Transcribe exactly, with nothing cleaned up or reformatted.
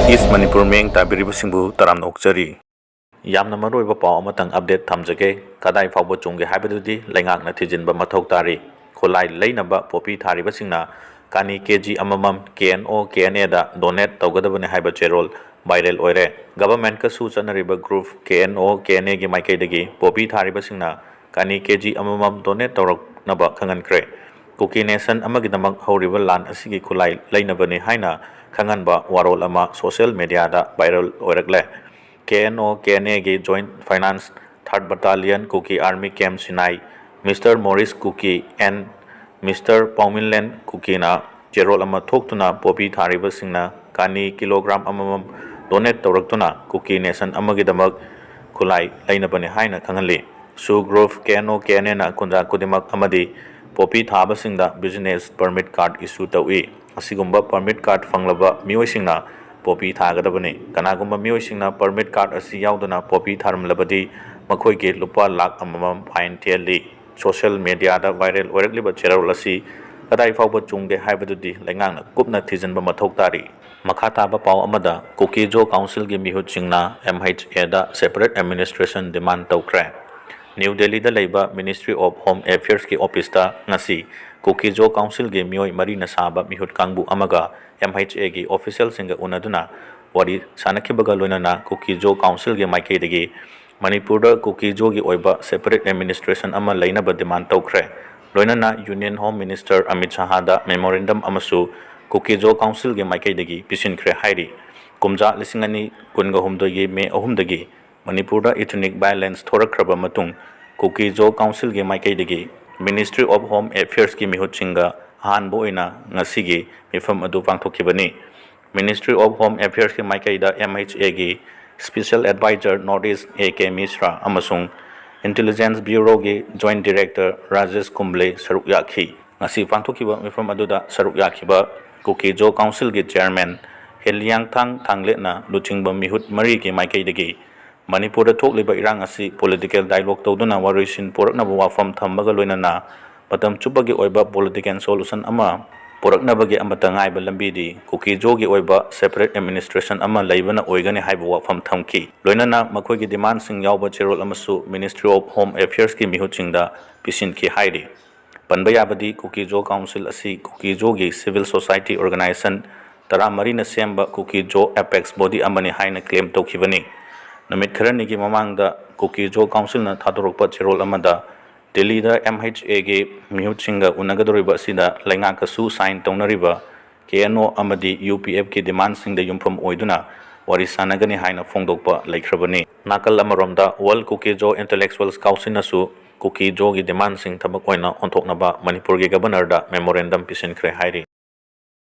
ꯏꯁ ꯃꯅꯤꯄꯨꯔ ꯃꯤꯠꯌꯦꯡ ꯇꯥꯕꯤꯔꯤꯕꯁꯤꯡꯕꯨ ꯇꯔꯥꯝꯅ ꯑꯣꯛꯆꯔꯤ꯫ ꯌꯥꯝꯅ ꯃꯔꯨꯑꯣꯏꯕ ꯄꯥꯎ ꯑꯃꯇꯪ ꯑꯞꯗꯦꯠ ꯊꯝꯖꯒꯦ꯫ ꯀꯗꯥꯏ ꯐꯥꯎꯕ ꯆꯨꯝꯒꯦ ꯍꯥꯏꯕꯗꯨꯗꯤ ꯂꯩꯉꯥꯛꯅ ꯊꯤꯖꯤꯟꯕ ꯃꯊꯧ ꯇꯥꯔꯤ꯫ ꯈꯨꯠꯂꯥꯏ ꯂꯩꯅꯕ ꯄꯣꯄꯤ ꯊꯥꯔꯤꯕꯁꯤꯡꯅ ꯀꯥꯅꯤ ꯀꯦ ꯖꯤ ꯑꯃꯃꯝ ꯀꯦ N O K and aid donate ꯇꯧꯒꯗꯕꯅꯤ ꯍꯥꯏꯕ ꯆꯦꯔꯣꯜ ꯚꯥꯏꯔꯦꯜ ꯑꯣꯏꯔꯦ꯫ ꯒꯚꯔꯟꯃꯦꯟꯠꯀꯁꯨ ꯆꯠꯅꯔꯤꯕ ꯒ꯭ꯔꯨꯞ ꯀꯦ ꯑꯦꯟ ꯑꯣ ꯀꯦ ꯑꯦꯟ ꯑꯦꯒꯤ ꯃꯥꯏꯀꯩꯗꯒꯤ ꯄꯣꯄꯤ ꯊꯥꯔꯤꯕꯁꯤꯡꯅ ꯀꯥꯅꯤ ꯀꯦ ꯖꯤ ꯑꯃꯃꯝ ꯗꯣꯅꯦꯠ ꯇꯧꯔꯛꯅꯕ ꯈꯪꯍꯟꯈ꯭ꯔꯦ꯫ ꯀꯨꯀꯤ ꯅꯦꯁꯟ ꯑꯃꯒꯤꯗꯃꯛ ꯍꯧꯔꯤꯕ ꯂꯥꯟ ꯑꯁꯤꯒꯤ ꯈꯨꯠꯂꯥꯏ ꯂꯩꯅꯕꯅꯤ ꯍꯥꯏꯅ ꯈꯪꯍꯟꯕ ꯋꯥꯔꯣꯜ ꯑꯃ ꯁꯣꯁꯤꯌꯦꯜ ꯃꯦꯗꯤꯌꯥꯗ viral ꯑꯣꯏꯔꯛꯂꯦ꯫ K N O K N ꯑꯦꯒꯤ joint finance third battalion Kuki army camp ꯁꯤꯅꯥꯏ mister Morris Kuki N mister Paominlen ꯀꯨꯀꯤꯅ ꯆꯦꯔꯣꯜ ꯑꯃ ꯊꯣꯛꯇꯨꯅ ꯄꯣꯄꯤ ꯊꯥꯔꯤꯕꯁꯤꯡꯅ ꯀꯥꯅꯤ ꯀꯤꯂꯣꯒ꯭ꯔꯥꯝ ꯑꯃꯃꯝ ꯗꯣꯅꯦꯠ ꯇꯧꯔꯛꯇꯨꯅ ꯀꯨꯀꯤ ꯅꯦꯁꯟ ꯑꯃꯒꯤꯗꯃꯛ ꯈꯨꯠꯂꯥꯏ ꯂꯩꯅꯕꯅꯤ ꯍꯥꯏꯅ ꯈꯪꯍꯜꯂꯤ꯫ ꯁꯨ group K N O K and ꯑꯦꯅ ꯈꯨꯟꯖꯥ ꯈꯨꯗꯤꯡꯃꯛ ꯑꯃꯗꯤ ꯄꯣꯄꯤ ꯊꯥꯕꯁꯤꯡꯗ ꯕꯤꯖꯤꯅꯦꯁ ꯄꯔꯃꯤꯠ ꯀꯥꯔꯗ ꯏꯁꯨ ꯇꯧꯏ꯫ ꯑꯁꯤꯒꯨꯝꯕ ꯄꯔꯃꯤꯠ ꯀꯥꯔꯗ ꯐꯪꯂꯕ ꯃꯤꯑꯣꯏꯁꯤꯡꯅ ꯄꯣꯄꯤ ꯊꯥꯒꯗꯕꯅꯤ꯫ ꯀꯅꯥꯒꯨꯝꯕ ꯃꯤꯑꯣꯏꯁꯤꯡꯅ ꯄꯔꯃꯤꯠ ꯀꯥꯔꯗ ꯑꯁꯤ ꯌꯥꯎꯗꯅ ꯄꯣꯄꯤ ꯊꯥꯔꯝꯂꯕꯗꯤ ꯃꯈꯣꯏꯒꯤ ꯂꯨꯄꯥ ꯂꯥꯈ ꯑꯃꯃꯝ ꯐꯥꯏꯟ ꯊꯤꯍꯜꯂꯤ꯫ ꯁꯣꯁꯤꯌꯦꯜ ꯃꯦꯗꯤꯌꯥꯗ ꯚꯥꯏꯔꯦꯜ ꯑꯣꯏꯔꯛꯂꯤꯕ ꯆꯦꯔꯣꯜ ꯑꯁꯤ ꯀꯗꯥꯏ ꯐꯥꯎꯕ ꯆꯨꯝꯒꯦ ꯍꯥꯏꯕꯗꯨꯗꯤ ꯂꯩꯉꯥꯛꯅ ꯀꯨꯞꯅ ꯊꯤꯖꯤꯟꯕ ꯃꯊꯧ ꯇꯥꯔꯤ꯫ ꯃꯈꯥ ꯇꯥꯕ ꯄꯥꯎ ꯑꯃꯗ, ꯀꯨꯀꯤ-ꯖꯣ ꯀꯥꯎꯟꯁꯤꯜꯒꯤ ꯃꯤꯍꯨꯠꯁꯤꯡꯅ ꯑꯦꯝ ꯑꯩꯆ ꯑꯦꯗ separate administration demand ꯇꯧꯈ꯭ꯔꯦ꯫ ꯅ꯭ꯌꯨ ꯗꯦꯜꯂꯤꯗ ꯂꯩꯕ Ministry of Home Affairsꯀꯤ ꯑꯣꯐꯤꯁꯇ ꯉꯁꯤ ꯀꯨꯀꯤ-ꯖꯣ ꯀꯥꯎꯟꯁꯤꯜꯒꯤ ꯃꯤꯑꯣꯏ ꯃꯔꯤꯅ ꯁꯥꯕ ꯃꯤꯍꯨꯠ ꯀꯥꯡꯕꯨ ꯑꯃꯒ ꯑꯦꯝ ꯑꯩꯆ ꯑꯦꯒꯤ ꯑꯣꯐꯤꯁꯤꯌꯦꯜꯁꯤꯡꯒ ꯎꯅꯗꯨꯅ ꯋꯥꯔꯤ ꯁꯥꯅꯈꯤꯕꯒ ꯂꯣꯏꯅꯅ ꯀꯨꯀꯤ-ꯖꯣ ꯀꯥꯎꯟꯁꯤꯜꯒꯤ ꯃꯥꯏꯀꯩꯗꯒꯤ ꯃꯅꯤꯄꯨꯔꯗ ꯀꯨꯀꯤ-ꯖꯣꯒꯤ ꯑꯣꯏꯕ separate administration ꯑꯃ ꯂꯩꯅꯕ demand ꯇꯧꯈ꯭ꯔꯦ꯫ ꯂꯣꯏꯅꯅ Union Home Minister Amit ꯁꯍꯥꯗ memorandum ꯑꯃꯁꯨ ꯀꯨꯀꯤ-ꯖꯣ ꯀꯥꯎꯟꯁꯤꯜꯒꯤ ꯃꯥꯏꯀꯩꯗꯒꯤ ꯄꯤꯁꯤꯟꯈ꯭ꯔꯦ ꯍꯥꯏꯔꯤ꯫ ꯀꯨꯝꯖꯥ ꯂꯤꯁꯤꯡ ꯑꯅꯤ ꯀꯨꯟꯒ ꯍꯨꯝꯗꯣꯏꯒꯤ ꯃꯦ ꯑꯍꯨꯝꯗꯒꯤ ꯃꯅꯤꯄꯨꯔꯗ ethnic violence ꯊꯣꯔꯛꯈ꯭ꯔꯕ ꯃꯇꯨꯡ, ꯀꯨꯀꯤ-ꯖꯣ ꯀꯥꯎꯟꯁꯤꯜꯒꯤ ꯃꯥꯏꯀꯩꯗꯒꯤ Ministry of Home Affairsꯀꯤ ꯃꯤꯍꯨꯠꯁꯤꯡꯒ ꯑꯍꯥꯟꯕ ꯑꯣꯏꯅ ꯉꯁꯤꯒꯤ ꯃꯤꯐꯝ ꯑꯗꯨ ꯄꯥꯡꯊꯣꯛꯈꯤꯕꯅꯤ꯫ Ministry of Home Affairsꯀꯤ ꯃꯥꯏꯀꯩꯗ ꯑꯦꯝ ꯑꯩꯆ ꯑꯦꯒꯤ Special Advisor North East A K Mishra ꯑꯃꯁꯨꯡ Intelligence Bureauꯒꯤ Joint Director ꯔꯥꯖꯦꯁ ꯀꯨꯝꯕ꯭ꯂꯦ ꯁꯔꯨꯛ ꯌꯥꯈꯤ꯫ ꯉꯁꯤ ꯄꯥꯡꯊꯣꯛꯈꯤꯕ ꯃꯤꯐꯝ ꯑꯗꯨꯗ ꯁꯔꯨꯛ ꯌꯥꯈꯤꯕ ꯀꯨꯀꯤ-ꯖꯣ ꯀꯥꯎꯟꯁꯤꯜꯒꯤ ꯆꯦꯌꯔꯃꯦꯟ ꯍꯦꯂꯤꯌꯥꯡꯊꯥꯡ ꯊꯥꯡꯂꯦꯠꯅ ꯂꯨꯆꯤꯡꯕ ꯃꯤꯍꯨꯠ ꯃꯔꯤꯒꯤ ꯃꯥꯏꯀꯩꯗꯒꯤ ꯃꯅꯤꯄꯨꯔꯗ ꯊꯣꯛꯂꯤꯕ ꯏꯔꯥꯡ ꯑꯁꯤ political dialogue ꯇꯧꯗꯨꯅ ꯋꯥꯔꯣꯏꯁꯤꯟ ꯄꯨꯔꯛꯅꯕ ꯋꯥꯐꯝ ꯊꯝꯕꯒ ꯂꯣꯏꯅꯅ ꯃꯇꯝ ꯆꯨꯞꯄꯒꯤ ꯑꯣꯏꯕ political solution ꯑꯃ ꯄꯨꯔꯛꯅꯕꯒꯤ ꯑꯃꯠꯇ ꯉꯥꯏꯕ ꯂꯝꯕꯤꯗꯤ ꯀꯨꯀꯤꯖꯣꯒꯤ ꯑꯣꯏꯕ separate administration ꯑꯃ ꯂꯩꯕꯅ ꯑꯣꯏꯒꯅꯤ ꯍꯥꯏꯕ ꯋꯥꯐꯝ ꯊꯝꯈꯤ꯫ ꯂꯣꯏꯅꯅ ꯃꯈꯣꯏꯒꯤ demandꯁꯤꯡ ꯌꯥꯎꯕ ꯆꯦꯔꯣꯜ ꯑꯃꯁꯨ Ministry of Home Affairsꯀꯤ ꯃꯤꯍꯨꯠꯁꯤꯡꯗ ꯄꯤꯁꯤꯟꯈꯤ ꯍꯥꯏꯔꯤ꯫ ꯄꯟꯕ ꯌꯥꯕꯗꯤ ꯀꯨꯀꯤꯖꯣ Council ꯑꯁꯤ ꯀꯨꯀꯤꯖꯣꯒꯤ civil society organisation ꯇꯔꯥꯃꯔꯤꯅ ꯁꯦꯝꯕ ꯀꯨꯀꯤꯖꯣ apex body ꯑꯃꯅꯤ ꯍꯥꯏꯅ claim ꯇꯧꯈꯤꯕꯅꯤ꯫ ꯅꯨꯃꯤꯠ ꯈꯔꯅꯤꯒꯤ ꯃꯃꯥꯡꯗ ꯀꯨꯀꯤꯖꯣ Councilꯅ ꯊꯥꯗꯣꯔꯛꯄ ꯆꯦꯔꯣꯜ ꯑꯃꯗ ꯗꯤꯜꯂꯤꯗ MHAꯒꯤ ꯃꯤꯍꯨꯠꯁꯤꯡꯒ ꯎꯅꯒꯗꯧꯔꯤꯕ ꯑꯁꯤꯗ ꯂꯩꯉꯥꯛꯀꯁꯨ sign ꯇꯧꯅꯔꯤꯕ KNO ꯑꯃꯗꯤ UPFꯀꯤ demandꯁꯤꯡꯗ ꯌꯨꯝꯐꯝ ꯑꯣꯏꯗꯨꯅ ꯋꯥꯔꯤ ꯁꯥꯟꯅꯒꯅꯤ ꯍꯥꯏꯅ ꯐꯣꯡꯗꯣꯛꯄ ꯂꯩꯈ꯭ꯔꯕꯅꯤ꯫ ꯅꯥꯀꯜ ꯑꯃꯔꯣꯝꯗ World Kuki-Zo Intellectuals Councilꯅꯁꯨ ꯀꯨꯀꯤꯖꯣꯒꯤ demandꯁꯤꯡ ꯊꯕꯛ ꯑꯣꯏꯅ ꯑꯣꯟꯊꯣꯛꯅꯕ ꯃꯅꯤꯄꯨꯔꯒꯤ Governorꯗ memorandum ꯄꯤꯁꯤꯟꯈ꯭ꯔꯦ ꯍꯥꯏꯔꯤ꯫